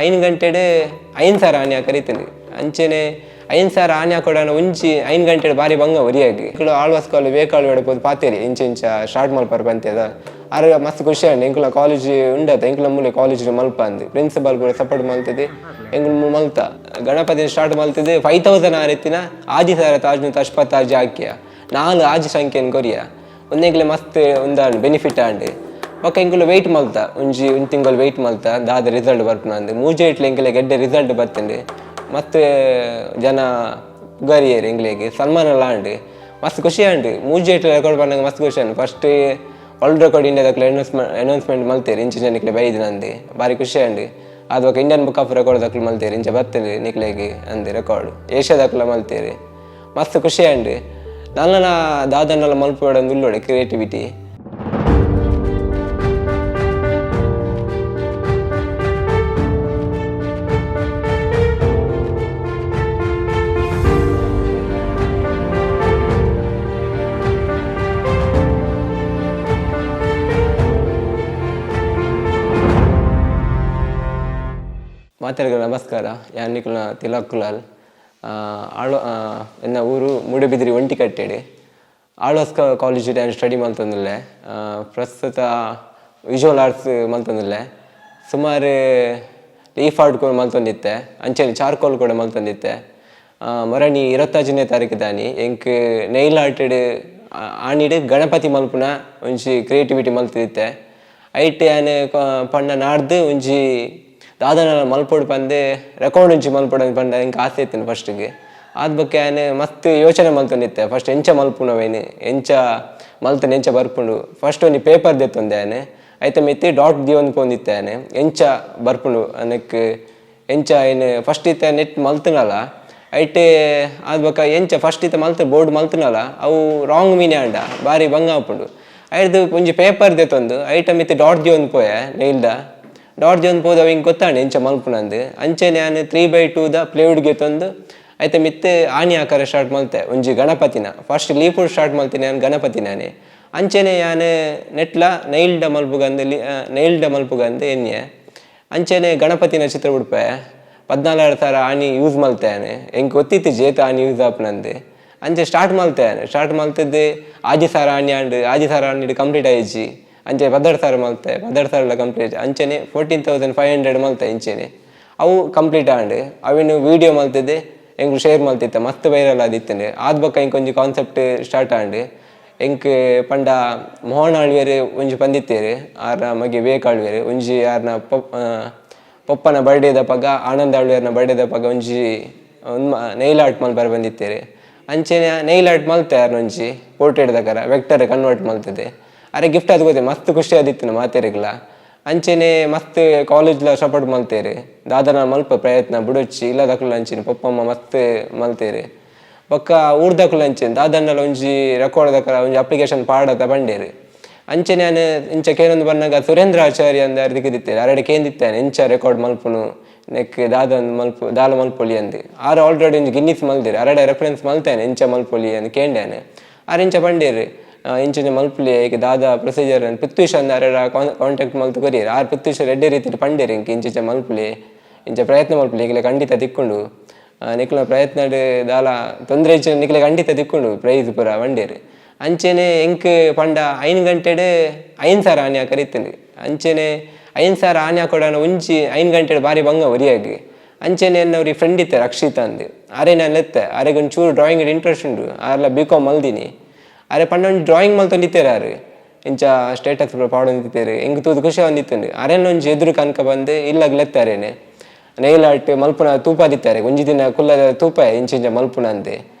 5 ಗಂಟೆಡ್ 5,000 ಆನೆ ಕರಿತೀನಿ. ಅಂಚೆನೆ 5,000 ಆನೆ ಕೊಡೋಣ ಒಂಜಿ 5 ಗಂಟೆಡ್ ಬಾರಿ ಬಂಗ ಒರಿಯಾಗಿ ಇಂಕುಲು ಆಳ್ವಾಸ್ ಕಾಲು ವೇಕಾಳು ಬೇಡಬೋದು ಪಾತೇರಿ ಇಂಚ ಇಂಚ ಸ್ಟಾರ್ಟ್ ಮಲ್ಪಾರ ಬಂತೇದ ಆರು ಮಸ್ತ್ ಖುಷಿ ಅಂಡ್ ಎಂಕುಲ ಕಾಲೇಜ್ ಉಂಡತ ಎಂಕುಲ ಮೂಲೆ ಕಾಲೇಜ್ ಮಲ್ಪ ಅಂದು ಪ್ರಿನ್ಸಿಪಾಲ್ ಪೂರ ಸಪೋರ್ಟ್ ಮಲ್ತದೆ. ಎಂಕುಲು ಮಲ್ತ ಗಣಪತಿ ಸ್ಟಾರ್ಟ್ ಮಲ್ತದೆ. 5000 ಆ ರೀತಿನ ಆಜಿ ಸಾವಿರ ತಾಜ್ನ ತಶ್ಪತ್ ಆಜಿ ಹಾಕಿಯ 4 ಆಜಿ ಸಂಖ್ಯೆಯನ್ನು ಕೊರಿಯ ಒಂದೆಂಕ್ಲೆ ಮಸ್ತ್ ಒಂದಾಂಡ್ ಬೆನಿಫಿಟ್ ಆಂಡ್. ಬೊಕ್ಕ ಎಂಕುಲು ವೆಯ್ಟ್ ಮಲ್ತ ಒಂಜಿ ಒಂದು ತಿಂಗಳು ವೆಯ್ಟ್ ಮಲ್ತ ದಾದ ರಿಸಲ್ಟ್ ಬರ್ಪುನ ಅಂದ್. ಮೂಜೆ ಇಟ್ಲೆ ಎಂಕಲೆ ಗೆಡ್ಡೆ ರಿಸಲ್ಟ್ ಬತ್ತಂಡು. ಮಸ್ತ್ ಜನ ಪುಗರಿಯೆರ್, ಎಂಕ್ಲೆಗ್ ಸನ್ಮಾನ ಆಂಡ್. ಮಸ್ತ್ ಖುಷಿ ಆಂಡ್. ಮೂಜೆ ಇಟ್ಲೆ ರೆಕಾರ್ಡ್ ಪನ್ನಗ ಮಸ್ತ್ ಖುಷಿ and. First world record ಇಂಡಿಯಾದಕ್ಲೆ announcement ಮಲ್ತೆರ್, ಇಂಚ ನಿಕ್ಲೆ ಬೈದಿನ ಅಂದ್. ಬಾರಿ ಖುಷಿ ಆಂಡ್. ಅದು ಬೊಕ್ಕ Indian book of record ದಕ್ಲು ಮಲ್ತೆರ್, ಇಂಚ ಬತ್ತಂಡ್ ನಿಕ್ಲೆಗ್ ಅಂದ್ ರೆಕಾರ್ಡ್. ಏಷ್ಯಾದಕ್ಲ ಮಲ್ತೆರ್. ಮಸ್ತ್ ಖುಷಿ ಆಂಡ್. ನನ್ನನ ದಾದನ್ನೆಲ್ಲ ಮಲ್ಪುವಡ ಉಲ್ಲೋಡೆ ಕ್ರಿಯೇಟಿವಿಟಿ. ಮಾತೆರ್ಗ್ ನಮಸ್ಕಾರ. ಯಾನ್ ನಿಕುಲ್ನ ತಿಲಕ್ ಕುಲಾಲ್. ಆಳು ಎನ್ನ ಊರು ಮೂಡುಬಿದಿರೆ ಒಂಟಿಕಟ್ಟೆಡ್. ಆಳ್ವಾಸ್ ಕಾಲೇಜ್ ಯಾನ್ ಸ್ಟಡಿ ಮಲ್ತೊಂದುಲ್ಲೆ. ಪ್ರಸ್ತುತ ವಿಜುವಲ್ ಆರ್ಟ್ಸ್ ಮಲ್ತೊಂದುಲ್ಲೆ. ಸುಮಾರು ಲೀಫ್ ಆರ್ಟ್ ಕೂಡ ಮಲ್ತೊಂದಿತ್ತೆ, ಅಂಚನೆ ಚಾರ್ಕೋಲ್ ಕೂಡ ಮಲ್ತೊಂದಿತ್ತೆ. ಮೊರಣಿ 25ನೇ ತಾರೀಕು ದಾನಿ ಎಂಕ್ ನೈಲ್ ಆರ್ಟೆಡ್ ಆನಿಡ್ ಗಣಪತಿ ಮಲ್ಪುನ ಒಂಜಿ ಕ್ರಿಯೇಟಿವಿಟಿ ಮಲ್ತಿತ್ತೆ. ಐಟ್ ಯಾನ್ ಪಂಡ ನಾಡ್ದು ಒಂಜಿ ದಾದನ ಮಲ್ಪೊಡು ಪಂದ್, ರೆಕಾರ್ಡ್ ಒಂಜಿ ಮಲ್ಪೊಡು ಪಂಡ ಎಂಕ್ ಆಸೆ ಇತ್ತಿನ ಫಸ್ಟಿಗೆ. ಆದ್ ಬೊಕ್ಕ ಯಾನ್ ಮಸ್ತ್ ಯೋಚನೆ ಮಲ್ತೊಂದಿತ್ತೆ, ಫಸ್ಟ್ ಎಂಚ ಮಲ್ಪುನವೇನು, ಎಂಚ ಮಲ್ತುಂಡ ಎಂಚ ಬರ್ಪುಂಡು. ಫಸ್ಟ್ ಒಂಜಿ ಪೇಪರ್ ದೆತ್ತೊಂದೆ ಯಾನ್. ಐತ ಮಿತ್ತ್ ಡಾಟ್ ದೀವೊಂದು ಪೋಂದಿತ್ತೆ ಯಾನ್, ಎಂಚ ಬರ್ಪುಂಡು ಅನಕ್ ಎಂಚ ಏನು ಫಸ್ಟ್ ಇತ್ತೆ ನೆಟ್ ಮಲ್ತುನಲ ಐಟ್. ಆದ್ ಬೊಕ್ಕ ಎಂಚ ಫಸ್ಟ್ ಇತ್ತೆ ಮಲ್ತ್ ಬೋರ್ಡ್ ಮಲ್ತುನಲ ಅವು ರಾಂಗ್ ಮೀನೆ ಆಂಡ ಬಾರಿ ಬಂಗ ಆಪುಂಡು. ಐಡ್ದ್ ಒಂಜಿ ಪೇಪರ್ ದೆತ್ತೊಂದು ಐಟ ಮಿತ್ತ್ ಡಾಟ್ ದೀವೊಂದು ಪೋಯೆ. ನೈಲ್ದ ಡಾಟ್ ದೀವೊಂದು ಪೋದು ಅವು ಎಂಕ್ ಗೊತ್ತಾಂಡ್ ಎಂಚ ಮಲ್ಪುನಂದ್. ಅಂಚೆನೆ ಯಾನ್ 3x2 ದ ಪ್ಲೇವುಡ್ ಗೆತೊಂದು ಐತ ಮಿತ್ತ್ ಆಣಿ ಆಕಾರ ಸ್ಟಾರ್ಟ್ ಮಲ್ತೆ ಒಂಜಿ ಗಣಪತಿನ. ಫಸ್ಟ್ ಲೀಪುಡ್ ಸ್ಟಾರ್ಟ್ ಮಲ್ತಿನಿ ಯಾನ್ ಗಣಪತಿನಾನೆ. ಅಂಚೆನೆ ಯಾನ್ ನೆಟ್ಲ ನೈಲ್ಡ ಮಲ್ಪುಗಂದ್ ನೈಲ್ಡ ಮಲ್ಪುಗಂದ್ ಎನ್ನಿಯೆ. ಅಂಚೆನೆ ಗಣಪತಿನ ಚಿತ್ರ ಬುಡ್ಪೆ. 14,000 ಆಣಿ ಯೂಸ್ ಮಲ್ತೆ ಯಾನ್. ಎಂಕ್ ಗೊತ್ತಿತ್ತಿಜಿ ಏತ್ ಆಣಿ ಯೂಸ್ ಆಪುನಂದ್. ಅಂಚೆ ಸ್ಟಾರ್ಟ್ ಮಲ್ತೆ ಯಾನ್. ಸ್ಟಾರ್ಟ್ ಮಲ್ತದ್ದು 6,000 ಆಣಿ ಆಂಡ್. 6,000 ಆಣಿಡ್ ಕಂಪ್ಲೀಟ್ ಆಯಿಜಿ. ಅಂಚೆ 12,000 ಮಲ್ತೆ, 12,000 ಕಂಪ್ಲೀಟ್. ಅಂಚೆನೆ 14,500 ಮಲ್ತೆ. ಇಂಚೆನೆ ಅವು ಕಂಪ್ಲೀಟ್ ಆಂಡ್. ಅವೆನ್ ವೀಡಿಯೋ ಮಲ್ತದ್ದು ಎಂಕ್ ಶೇರ್ ಮಲ್ತಿತ್ತೆ. ಮಸ್ತ್ ವೈರಲ್ ಆದಿತ್ತುಂಡು. ಆದ್ ಬೊಕ್ಕ ಎಂಕ್ ಒಂಜಿ ಕಾನ್ಸೆಪ್ಟ್ ಸ್ಟಾರ್ಟ್ ಆಂಡ್. ಎಂಕ್ ಪಂಡ ಮೋಹನ್ ಆಳ್ವೆರ್ ಒಂಜಿ ಪಂದಿತ್ತೇರು, ಆರ್ನ ಮಗೆ ವಿವೇಕ್ ಆಳ್ವೆರ್ ಒಂಜಿ ಆರ್ನ ಪೊಪ್ಪನ ಬರ್ಡೇದ ಪಗ, ಆನಂದ್ ಆಳ್ವೆರ್ನ ಬರ್ಡೇದ ಪಗ ಒಂಜಿ ನೈಲ್ ಆರ್ಟ್ ಮಲ್ಪರೆ ಬಂದಿತ್ತೇರು. ಅಂಚೆನೆ ನೈಲ್ ಆರ್ಟ್ ಮಲ್ತೆ. ಆರ್ನ ಒಂಜಿ ಪೋರ್ಟ್ರೇಟ್ ದಕರ ವೆಕ್ಟರ್ ಕನ್ವರ್ಟ್ ಮಲ್ತದೆ ಅರೆ ಗಿಫ್ಟ್ ಅದು ಗೊತ್ತೆ. ಮಸ್ತ್ ಖುಷಿ ಆದಿತ್ತು ಮಾತೆರಿಗ್ಲ. ಅಂಚೆನೆ ಮಸ್ತ್ ಕಾಲೇಜ್ಲ ಸಪೋರ್ಟ್ ಮಲ್ತೇರು, ದಾದನ ಮಲ್ಪ ಪ್ರಯತ್ನ ಬುಡೊಚ್ಚಿ ಇಲ್ಲದಕ್ಲು ಅಂಚೆನೆ ಪೊಪ್ಪಮ್ಮ ಮಸ್ತ್ ಮಲ್ತೇರು. ಬೊಕ್ಕ ಊರ್ದಕ್ಲು ಅಂಚೆನೆ ದಾದನ್ನಲ ಒಂಜಿ ರೆಕಾರ್ಡ್ ದಕರ ಒಂಜಿ ಅಪ್ಲಿಕೇಶನ್ ಪಾಡತ ಬಂಡೇರು. ಅಂಚೆನೆ ಯಾನ್ ಇಂಚ ಕೇನೊಂದು ಬನ್ನಗ ಸುರೇಂದ್ರ ಆಚಾರ್ಯ ಅಂದ್ ಅರ್ದಿಕ್ಕಿದಿತ್ತೇರು. ಅರೆಡ ಕೇಂದಿತ್ತೇನೆ, ಎಂಚ ರೆಕಾರ್ಡ್ ಮಲ್ಪುನು, ನೆಕ್ ದಾದ ಮಲ್ಪು ದಾಲ ಮಲ್ಪೊಲಿ ಅಂದ್. ಆರ್ ಆಲ್ರೆಡಿ ಒಂಜಿ ಗಿನ್ನಿಸ್ ಮಲ್ದೇರು. ಅರೆಡ ರೆಫರೆನ್ಸ್ ಮಲ್ತೇನೆ, ಎಂಚ ಮಲ್ಪೊಲಿ ಅಂದ್ ಕೇಂಡೇನೆ. ಆರ್ ಇಂಚ ಪಂಡೇರು, ಇಂಚಿನ ಮಲ್ಪುಲಿ, ಏಕೆ ದಾದ ಪ್ರೊಸೀಜರ್ ಪೃಥ್ವಿಶ್ ಅಂದ್ ಅರೆಡ ಕಾಂಟ್ಯಾಕ್ಟ್ ಮಲ್ತು ಕೊರಿಯರ್. ಆರ್ ಪೃಥ್ವಿಶ್ ಎಡ್ಡೆ ರೀತಿಡ್ ಪಂಡೇರು ಇಂಕ್, ಇಂಚಿಂಚ ಮಲ್ಪುಲಿ, ಇಂಚ ಪ್ರಯತ್ನ ಮಲ್ಪುಲಿ, ನಿಕ್ಲೆ ಖಂಡಿತ ತಿಕ್ಕುಂಡು, ನಿಕ್ಲ ಪ್ರಯತ್ನಡ್ ದಾಲ ತೊಂದರೆ ಇಜ್ಜಿಡ ನಿಕ್ಲೆ ಖಂಡಿತ ತಿಕ್ಕುಂಡು ಪ್ರೈಸ್ ಪೂರ ಪಂಡೇರು. ಅಂಚೆನೆ ಎಂಕ್ ಪಂಡ 5 ಗಂಟೆಡ್ 5,000 ಆನೆ ಕರಿತುಂಡು. ಅಂಚೆನೆ 5,000 ಆನೆ ಕೊಡೋಣ ಒಂಜಿ 5 ಗಂಟೆಡ್ ಬಾರಿ ಬಂಗ ಒರಿಯಾಗ್. ಅಂಚೆನೆ ಎನ್ನ ಒರಿ ಫ್ರೆಂಡ್ ಇತ್ತೆ ರಕ್ಷಿತ್ ಅಂದ್. ಅರೆ ನಾನು ಲೆತ್ತೆ. ಅರೆಗ್ ಒಂಚೂರು ಡ್ರಾಯಿಂಗ್ ಇಂಟ್ರೆಸ್ಟ್ ಉಂಡು. ಆರ್ಲ ಬಿ ಕಾಮ್ ಮಲ್ದಿನಿ. ಅರೆ ಪಂಡ ಒಂಜಿ ಡ್ರಾಯಿಂಗ್ ಮಲ್ತೊಂದಿತ್ತೆರ್ ಆರ್. ಇಂಚ ಸ್ಟೇಟಸ್ ಪೂರ ಪಾಡೊಂದಿತ್ತೆರ್. ಎಂಕ್ ತೂದು ಖುಷಿ ಆವೊಂದಿತ್ತುಂಡು. ಅರೆನ ಒಂಜಿ ಎದುರು ಕನಕ ಬಂದು ಇಲ್ಲಗ್ ಲೆತ್ತೆ. ಅರೇನೆ ನೈಲ್ ಆರ್ಟ್ ಮಲ್ಪುನ ತೂಪಾದಿತ್ತಾರೆ. ಒಂಜಿ ದಿನ ಕುಲ್ಲದ ತೂಪ ಇಂಚ ಇಂಚ ಮಲ್ಪುನ ಅಂದ್.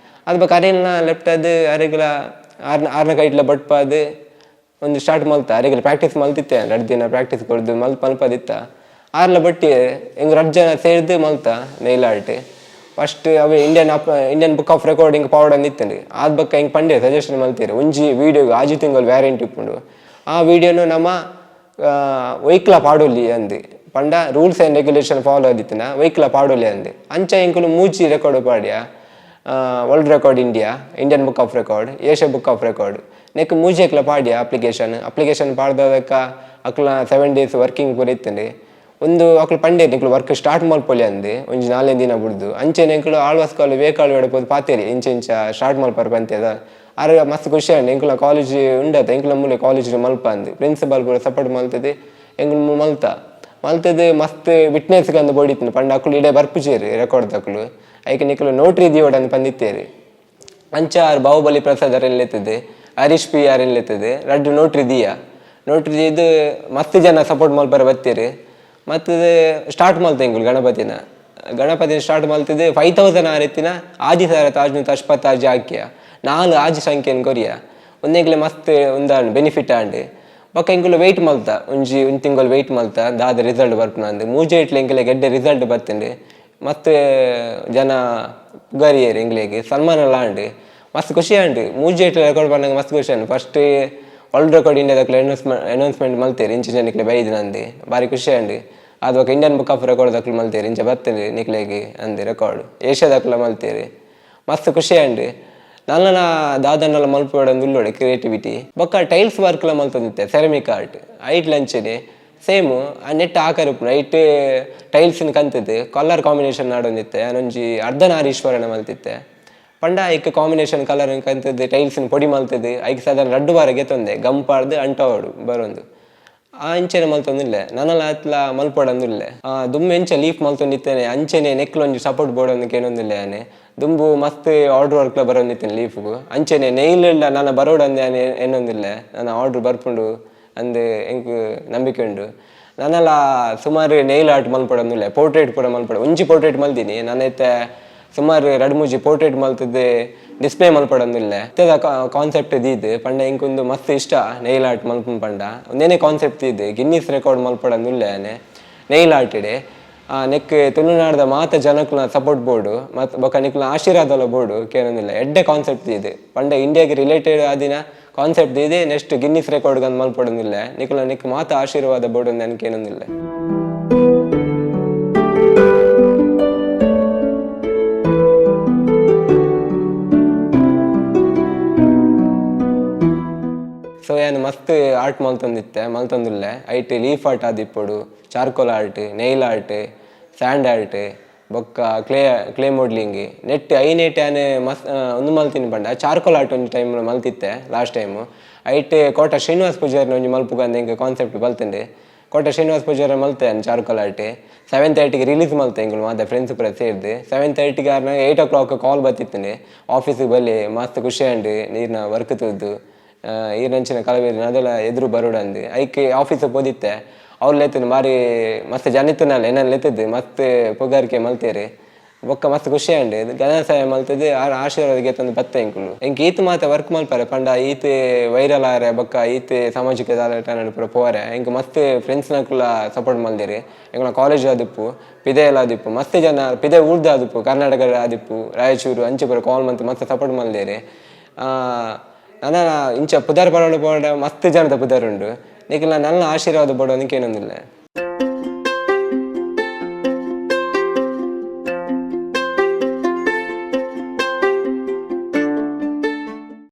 ಅದು ಬೊಕ ಅರೆನ ಲೆಪ್ಟ್ ಅದು ಅರೆಗ್ಲ ಆರ್ನ ಆರ್ನ ಕೈಟ್ಲ ಬಟ್ಪಾದ್ ಒಂದು ಸ್ಟಾರ್ಟ್ ಮಲ್ತ. ಅರೆಗ್ಲ ಪ್ರಾಕ್ಟೀಸ್ ಮಲ್ತಿತ್ತೆ. ರಡ್ಡ್ ದಿನ ಪ್ರಾಕ್ಟೀಸ್ ಕೊರ್ದು ಮಲ್ಪ ಮಲ್ಪದಿತ್ತ. ಆರ್ಲ ಬಟ್ಟಿ ಎಂಕ್ ರಡ್ಡ್ ಜನ ಸೇರ್ದ್ ಮಲ್ತ Nile art. First ಅವೆ Indian book of recording ಪಾವೊಡಂದ್ ಇತ್ತುಂಡು. ಆದ್ ಬೊಕ್ಕ ಎಂಕ್ ಪಂಡೆ ಸಜೆಷನ್ ಮಲ್ತೀರು, ಒಂಜಿ ವೀಡಿಯೋಗ್ 6 ತಿಂಗಳು ವ್ಯಾರಂಟಿ ಇಪ್ಪುಂಡು, ಆ ವೀಡಿಯೋನು ನಮ ಒಯ್ಕ್ಲ ಪಾಡೊಲಿ ಅಂದ್. ಪಂಡ rules and regulation follow ಆದಿತ್ತಿನ ಒಯ್ಕ್ಲ ಪಾಡೊಲಿ ಅಂದ್. ಅಂಚ ಎಂಕುಲು ಮೂಜಿ record ಪಾಡ್ಯ: World record India, Indian book of record, Asia book of record. ನೆಕ್ ಮೂಜೆಕ್ಲ ಪಾಡ್ಯ ಅಪ್ಲಿಕೇಶನ್. ಅಪ್ಲಿಕೇಶನ್ ಪಾಡ್ದಕ್ಕ ಅಕ್ಲ 7 ಡೇಸ್ ವರ್ಕಿಂಗ್ ಪೂರ ಇತ್ತುಂಡು. ಉಂದು ಅಕ್ಲು ಪಂಡೆ ನಿಕ್ಲು ವರ್ಕ್ ಸ್ಟಾರ್ಟ್ ಮಲ್ಪೊಲಿ ಅಂದ್ ಒಂಜಿ ನಾಲ್ನೇ ದಿನ ಬುಡ್ದು ಅಂಚೆನೆ ಎಂಕುಲು ಆಳ್ವಾಸ್ ಕಾಲೇಜ್ ವೇಕಾಳು ಪೋದು ಪಾತೆರಿ ಇಂಚ ಇಂಚ ಸ್ಟಾರ್ಟ್ ಮಲ್ಪರ ಪಂತೇದ ಆರ್ ಮಸ್ತ್ ಖುಷಿ ಆಂಡ್. ಎಂಕುಲ ಕಾಲೇಜ್ ಉಂಡತ ಎಂಕುಲ ಮೂಲೆ ಕಾಲೇಜ್ ಮಲ್ಪ ಅಂದ್ ಪ್ರಿನ್ಸಿಪಾಲ್ ಪೂರ ಸಪೋರ್ಟ್ ಮಲ್ತದೆ. ಎಂಕುಲು ಮಲ್ತ ಮಲ್ತದೆ ಮಸ್ತ್ ವಿಟ್ನೆಸ್ ಅಂದ್ ಬೋಡಿತ್ನು ಪಂಡ ಅಕುಲು ಇಡೆ ಬರ್ಪುಜೆರ್ ರೆಕಾರ್ಡ್ ದಕುಲು ಐಕ್ ನಿಕುಲು ನೋಟ್ರಿ ದಿಯೋಡು ಅಂದ್ ಪಂದಿತ್ತೇರು. ಅಂಚ ಆರ್ ಬಾಹುಬಲಿ ಪ್ರಸಾದ್ ಅರೆನ್ ಹರೀಶ್ ಪಿ ಆರೆನ್ ಲೆತ್ತದೆ ರಡ್ಡ್ ನೋಟ್ರಿ ದಿಯ ನೋಟ್ರಿ ದೀದ್ ಮಸ್ತ್ ಜನ ಸಪೋರ್ಟ್ ಮಲ್ಪರೆ ಬತ್ತೆರ್. ಮತ್ತದು ಸ್ಟಾರ್ಟ್ ಮಲ್ತೆ ಎಂಕುಲು ಗಣಪತಿನ ಗಣಪತಿನ ಸ್ಟಾರ್ಟ್ ಮಲ್ತದೆ 5000 ಆರೆತ್ತಿನ ಆಜಿ ಸಾವಿರ ತಾಜ್ನು ತಶ್ಪತ್ತಾಜಿ ಆಕಿಯ ನಾಲ್ ಆಜಿ ಸಂಖ್ಯೆನ್ ಕೊರಿಯ ಒಂದೆಂಕ್ಲೆ ಮಸ್ತ್ ಉಂದಾಂಡ್ ಬೆನಿಫಿಟ್ ಆಂಡ್. ಬೊಕ್ಕ ಎಂಕುಲು ವೆಯ್ಟ್ ಮಲ್ತ ಒಂಜಿ ಒಂಜಿ ತಿಂಗಳು ವೆಯ್ಟ್ ಮಲ್ತ ದಾದ ರಿಸಲ್ಟ್ ಬರ್ಪುನ ಅಂದ್ ಮೂಜೇಟ್ಲ ಎಂಕಲೆಗ್ ಎಡ್ಡೆ ರಿಸಲ್ಟ್ ಬತ್ತುಂಡು. ಮಸ್ತ್ ಜನ ಪುಗರಿಯೆರ್ ಎಂಕ್ಲೆಗ್ ಸನ್ಮಾನಲ ಆಂಡ್ ಮಸ್ತ್ ಖುಷಿ ಆಂಡ್. ಮೂಜೇಟ್ಲ ರೆಕಾರ್ಡ್ ಪನ್ನಗ ಮಸ್ತ್ ಖುಷಿ ಆಂಡ್. First world record ಇಂಡಿಯಾದಕ್ಲೆ announcement ಮಲ್ತೆರ್ ಇಂಚ ನಿಕ್ಲೆ ಬೈದಿನ ಅಂದ್ ಬಾರಿ ಖುಷಿ ಆಂಡ್. ಅದು ಬೊಕ್ಕ Indian book of record ದಕ್ಲು ಮಲ್ತೆರ್ ಇಂಚ ಬತ್ತುಂಡು ನಿಕ್ಲೆಗ್ ಅಂದ್ ರೆಕಾರ್ಡ್ ಏಷ್ಯಾದಕ್ಲ ಮಲ್ತೆರ್ ಮಸ್ತ್ ಖುಷಿ ಆಂಡ್. ನನ್ನನ ದಾದನ್ನಲ ಮಲ್ಪೊಡಂದು ಉಲ್ಲೋಡೆ ಕ್ರಿಯೇಟಿವಿಟಿ ಬೊಕ್ಕ ಟೈಲ್ಸ್ ವರ್ಕ್ಲ ಮಲ್ತೊಂದಿತ್ತೆ ಸೆರಮಿಕ್ ಆರ್ಟ್ ಐಟ್ಲ ಅಂಚೆನೆ ಸೇಮ್ ಆ ನೆಟ್ ಆಕಾರ ಉಪ್ಪುಂಡು ಐಟ್ ಟೈಲ್ಸ್ನ್ ಕಂತುದು ಕಲರ್ ಕಾಂಬಿನೇಷನ್ ನಾಡೊಂದಿತ್ತೆ. ಯಾನೊಂಜಿ ಅರ್ಧನಾರೀಶ್ವರನ ಮಲ್ತಿತ್ತೆ ಪಂಡ ಐಕ್ ಕಾಂಬಿನೇಷನ್ ಕಲರ್ ಕಂತುದು ಟೈಲ್ಸ್ನ್ ಪೊಡಿ ಮಲ್ತುದು ಐಕ್ ಸಾಧಾರಣ ರಡ್ಡು ವಾರ ಗೆತೊಂದೆ ಗಮ್ ಪಾಡ್ದು ಅಂಟಾವೊಡು ಬರೊಂದು ಆ ಅಂಚೆನೆ ಮಲ್ತೊಂದುಲ್ಲೆ ನನಲ ಆತ್ಲ ಮಲ್ಪೊಡಂದುಲ್ಲೆ. ದುಂಬು ಎಂಚ ಲೀಫ್ ಮಲ್ತೊಂದಿತ್ತೇನೆ ಅಂಚೆನೆ ನೆಕ್ಲ್ ಒಂಜಿ ಸಪೋರ್ಟ್ ಬೋಡೊಂದು ಕೇನೊಂದುಲ್ಲೆ. ಯಾನೆ ದುಂಬು ಮಸ್ತ್ ಆರ್ಡರ್ ವರ್ಕ್ಲ ಬರೊಂದಿತ್ತೇನೆ ಲೀಫ್ಗು ಅಂಚೆನೆ ನೈಲ್ ನನ ಬರೋಡಂದು ಯಾನ್ ಎನ್ನೊಂದುಲ್ಲೆ ನನ ಆರ್ಡರ್ ಬರ್ಪುಂಡು ಅಂದ್ ಎಂಕ್ ನಂಬಿಕೆ ಉಂಡು. ನನಲ ಸುಮಾರು ನೈಲ್ ಆರ್ಟ್ ಮಲ್ಪೊಡಂದುಲ್ಲೆ ಪೋರ್ಟ್ರೇಟ್ ಪೂರ ಮಲ್ಪೊಡು ಒಂಜಿ ಪೋರ್ಟ್ರೇಟ್ ಮಲ್ದಿನಿ ನನ ಇತ್ತೆ ಸುಮಾರು ರಡ್ಡ್ ಮೂಜಿ ಪೋರ್ಟ್ರೇಟ್ ಮಲ್ತುದು ಡಿಸ್ಪ್ಲೇ ಮಲ್ಪೊಡಂದುಲ್ಲೆ. ಇತ್ತೆದ ಕಾನ್ಸೆಪ್ಟ್ ದೀದ್ ಪಂಡ ಎಂಕ್ ಉಂದು ಮಸ್ತ್ ಇಷ್ಟ ನೈಲ್ ಆರ್ಟ್ ಮಲ್ಪುನು ಪಂಡ ಉಂದೆನೆ ಕಾನ್ಸೆಪ್ಟ್ ದೀದ್ ಗಿನ್ನಿಸ್ ರೆಕಾರ್ಡ್ ಮಲ್ಪೊಡಂದುಲ್ಲೆ ಯಾನ್ ನೈಲ್ ಆರ್ಟ್ ಡೆ. ನೆಕ್ ತುಳುನಾಡ್ದ ಮಾತ ಜನಕ್ಲ ಸಪೋರ್ಟ್ ಬೋಡು ಮತ್ ಬೊಕ ನಿಕ್ಲ್ನ ಆಶೀರ್ವಾದಲ ಬೋಡು ಕೇನೊಂದುಲ್ಲೆ. ಎಡ್ಡೆ ಕಾನ್ಸೆಪ್ಟ್ ದೀದ್ ಪಂಡ ಇಂಡಿಯಾಗ್ ರಿಲೇಟೆಡ್ ಆದಿನ ಕಾನ್ಸೆಪ್ಟ್ ದೀದ್ next Guinness record ಗಂದ್ ಮಲ್ಪೊಡಂದುಲ್ಲೆ. ನಿಕ್ಲ್ನ ನಿಕ್ ಮಾತ ಆಶೀರ್ವಾದ ಬೋಡು ಅಂದ್ ಯಾನ್ ಕೇನೊಂದುಲ್ಲೆ. ಸೊ ಯಾನ್ ಮಸ್ತ್ ಆರ್ಟ್ ಮಲ್ತೊಂದಿತ್ತೆ ಮಲ್ತೊಂದುಲ್ಲೆ ಐಟ್ ಲೀಫ್ ಆರ್ಟ್ ಆದಿಪ್ಪೊಡು charcoal art nail art sand art ಬೊಕ್ಕ clay clay modelling net ಐನೆಟ್ ಯಾನ್ ಮಸ್ತ್ ಉಂದು ಮಲ್ತಿನಿ ಪಂಡ ಚಾರ್ಕೋಲ್ ಆರ್ಟ್ ಒಂಜಿ ಟೈಮ್ ಮಲ್ತಿತ್ತೆ ಲಾಸ್ಟ್ ಟೈಮ್ ಐಟ್ ಕೋಟ ಶ್ರೀನಿವಾಸ್ ಪೂಜಾರಿನ ಒಂಜಿ ಮಲ್ಪುಗ ಅಂದ್ ಎಂಕ್ ಕಾನ್ಸೆಪ್ಟ್ ಬಲ್ತುಂಡು. ಕೋಟ ಶ್ರೀನಿವಾಸ್ ಪೂಜಾರಿ ಮಲ್ತೆ ಯಾನ್ ಚಾರ್ಕೋಲ್ ಆರ್ಟ್ 7:30 ರಿಲೀಸ್ ಮಲ್ತೆ ಎಂಕುಲು ಮಾತ ಫ್ರೆಂಡ್ಸ್ ಪೂರ ಸೇರ್ದ್ 7:30 ಆರ್ನ 8 o'clock ಕಾಲ್ ಬತ್ತಿತ್ತುಂಡು ಆಫೀಸಿಗೆ ಬಲ್ಲೆ ಮಸ್ತ್ ಖುಷಿ ಆಂಡ್ ನೀರ್ನ ವರ್ಕ್ ತೂದು ಈರ್ನಂಚಿನ ಕಲವೆರ್ ನದಲ ಎದುರು ಬರೋಡಂದ್ ಐಕ್ ಆಫೀಸ್ ಪೋದಿತ್ತೆ ಅವ್ಲು ಲೆತ್ತುಂಡು ಬಾರಿ ಮಸ್ತ್ ಜನ ಇತ್ತುನಲ್ಲ ಎನ್ನನ್ ಲೆತ್ತುದು ಮಸ್ತ್ ಪುಗಾರಿಕೆ ಮಲ್ತೆರ್ ಬೊಕ್ಕ ಮಸ್ತ್ ಖುಷಿ ಆಂಡ್ ಘನಸಹಾಯ ಮಲ್ತುದು ಆರ್ ಆಶೀರ್ವಾದ ಗೆತೊಂದು ಬತ್ತೆ ಎಂಕುಲು ಎಂಕ್ ಈತ್ ಮಾತ ವರ್ಕ್ ಮಲ್ಪರೆ ಪಂಡ ಈತ್ ವೈರಲ್ ಆರೆ ಬೊಕ್ಕ ಈತ್ ಸಾಮಾಜಿಕ ಜಾಲತಾಣ ಪೂರ ಪೋರೆ ಎಂಕ್ ಮಸ್ತ್ ಫ್ರೆಂಡ್ಸ್ ನಕುಲ ಸಪೋರ್ಟ್ ಮಲ್ದೆರ್ ಎಂಕಲ್ನ ಕಾಲೇಜ್ ಆದಿಪ್ಪು ಪಿದಯಲ್ ಆದಿಪ್ಪು ಮಸ್ತ್ ಜನ ಪಿದಯ ಊರ್ದ ಆದಿಪ್ಪು ಕರ್ನಾಟಕ ಆದಿಪ್ಪು ರಾಯಚೂರು ಅಂಚೆ ಪೂರ ಕಾಲ್ ಮಲ್ತ್ ಮಸ್ತ್ ಸಪೋರ್ಟ್ ಮಲ್ದೆರ್. ನನ ಇಂಚ ಪುದರ್ ಪಡೋಡು ಪೋಡ ಮಸ್ತ್ ಜನದ ಪುದರ್ ಉಂಡು ನಿಕಲ್ನ ನನ್ನ ಆಶೀರ್ವಾದ ಬೋಡು ಅಂದ್ ಕೇನೊಂದುಲ್ಲೆ.